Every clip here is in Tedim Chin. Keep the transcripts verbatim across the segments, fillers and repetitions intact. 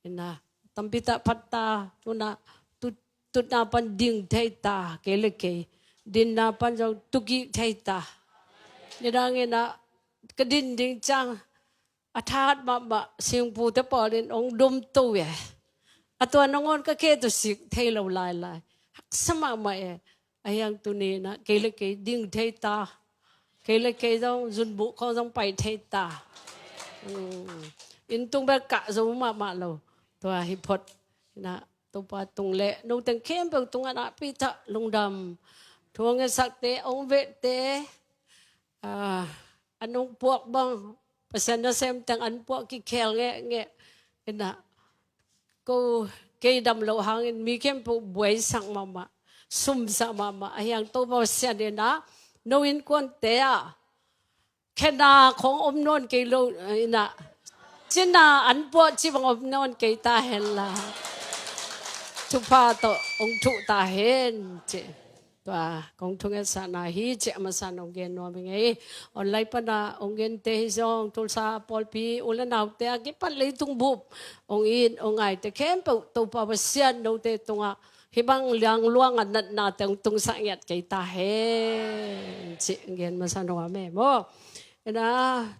Ina, tampi tak phat ta, tuna, tut, tutna pan ding thei ta, kei le kei. Dinna pan zong tukik thei ta. Nidang ina, ka din ding ciang, a thahat mahmah, singpute pawl in ong dom to e. A tua nangawn ka ke tu sik thei lo lailai. Haksa mahmah e. A hiang tuni ina, kei le kei ding thei ta. Kei le kei zong, zunbuh khong zong pai thei ta. Mm. Inn tung bel kah zo mahmah lo. Tua hi phot. Ina, Topa tung le, no teng khempeuh tungah na pi ta, lungdam. Thu ong e sakte, ong vehte. Ah, an ong puak bang, Pasian nasem teng an puak kikhel ngeh ngeh. Ina, ko kei dam lo hangin mi khempeuh buaisak mahmah, sumsak mahmah. A hiang Topa Pasian ina, no innkuante ah, khena khong om nawn kei lo, ina, cina an puak ci bang om nawn kei ta hen la. Thupha tawh ong thuh ta hen, ci. Tua, kong thunget sahna hi, ci a masa nong gen nuam hi ngei. Online pana ong gente hi zong, Tulsa pawlpi, u le naute a kipan leitung bup ong it, ong ngaite khempeuh, Topa Pasian note tungah hih bang liangluang a natnate ong tungsak ngiat kei ta hen, ci gen masa nuam e maw. Ina,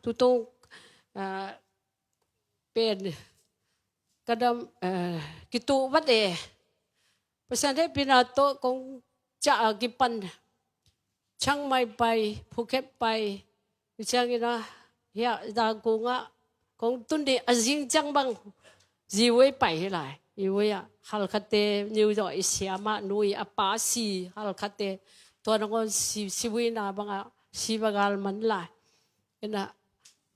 tutung, ah, pen ka dam, eh, kitu vat e. Pasian hehpihna tawh kong ciah a kipan Chiang Mai pai, Phuket pai, i ciang ina, hiah Zangkong ah kong tun ding a zing ciang bang, Ziwei pai hi lai. Ziwei ah, Halkhate, New York i siam ah, nu i a pa si, Halkhate, tua nangawn si, si wina bang ah, si va gal man lai. Ina,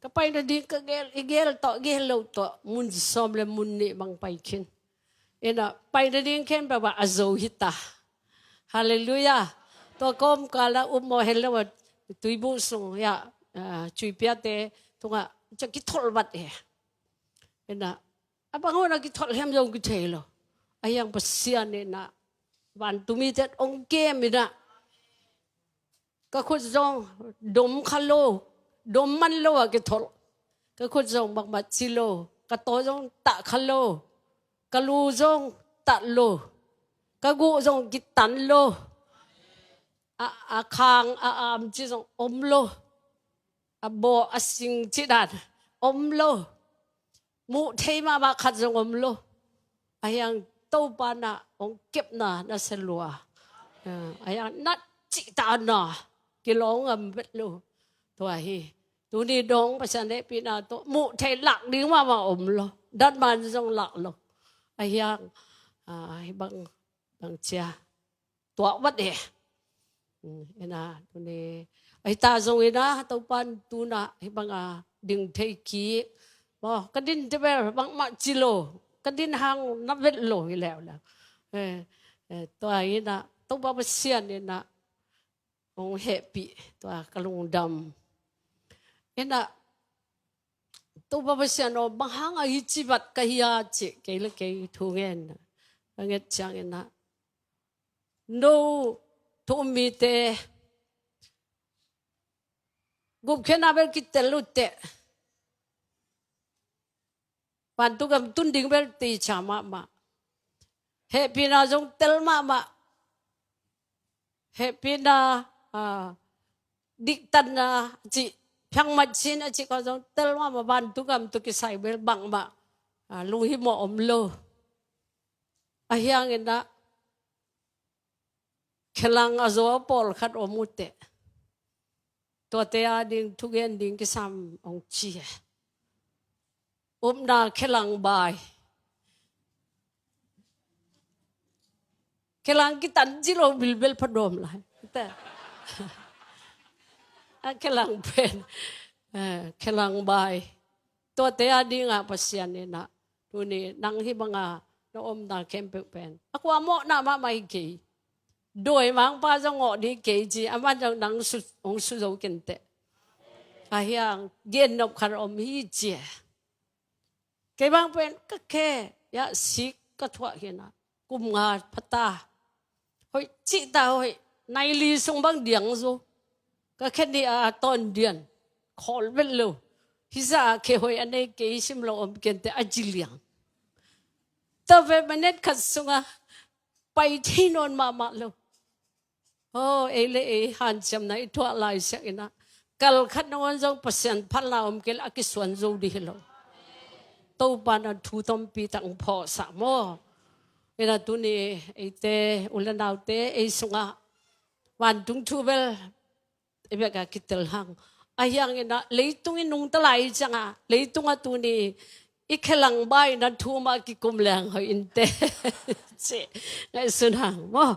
ka pai nading ka gel, i gel tawh, gel lo tawh, mun sawm le mun nih bang pai khin. Ina, pai nading khempeuh ah a zo hi ta. Halleluiah. Tua kawmkal ah um maw hen lo ah, tuibuh sung, ya, ah, cuipiate tungah, ciah kitholh vat e. Ina, a bang hun a kitholh hiam zong kithei lo. A hiang Pasian ina, vantung mite ong kem ina, ka khut zong dom kha lo, dom man lo a kitholh. Ka khut zong bangmah ci lo, ka taw zong tah kha lo, ka lu zong tah lo, ka guh zong kitan lo, a, a khang, a am ci zong om lo, a bawh, a sing ci dan om lo. Muh thei mahmah khat zong om lo. A hiang Topa na ong kepna na se lua. A hiang nat cih ta na kilawng ngam vet lo. Tua hi. Tuni dong Pasian hehpihna tawh muh thei lak ding mahmah om lo. Dat man zong lak lo. A hiang, ah, hih bang, bang cia tuak vat e. Hmm, ina, tuni. Ahi ta zong ina, Topan tuna, hih bang a, ding thei kik. Maw, ka din te bel, bangmah ci lo. Ka din hang na vet lo, hi leuleu. Eh, eh, tua ina, Topa Pasian ina, ong hehpih, tua ka lungdam. Ina, Topa Pasian aw, bang hang a hi ci vat ka hi a ci, kei le kei thu ngen. Ka nget ciang ina. No, thu um mite. Gupkhiatna bel kitel uh teh. Vantung gam tun ding bel teicia mahmah. Hehpihna zong tel mahmah. Hehpihna, ah, diktatna, a ci, piang mat cin, a ci ko zong tel mahmah, vantung gam tawh kisai bel bangmah. Ah, lunghimawh om lo. A hiang ina, khelang a zaw a pawlkhat om uh teh. Tuate a ding thugen ding kisam ong ci e. Upna khelang bai. Khelang kitan ci lo bilbel pha dawm lai. Te. A khelang pen. Eh, khelang bai. Tuate a ding a Pasian ina. Tuni nang hih bang a na omna khempeuh pen. A kua mawhna mahmah hi kei. Dawi mangpa zong ngawh ding kei ci, aman zong nang su, hong su zo kei inteh. A hiang, gen nop khat om hi ci e. Kei bang pen ka khe, ya sik ka thuah hi na. Kum nga pha ta. Hoih cih ta hoih, nai li sung bang diang zo. Ka khe nih a tawn dian. Khawl vet lo. Hih zah a khe hoih a nei kei sim lo om kei inteh a ci liang. Tave minute khat sungah pai thei nawn mahmah lo. Aw, ei le ei hanciamna i tuah lai siang inah, kal khat nangawn zong Pasian phalna om kei le a kisuan zo dih hi lo. Topa na thu tampi tak phawhsak maw. Inah tuni eite, u le naute, ei sungah vantung thu bel i bek a kitel hang. Ahi hang inah leitung i nungta lai ciangah, leitungah tuni i khelang bai na thu mah kikum leng hoih inteh. Ci ngaihsun hang maw.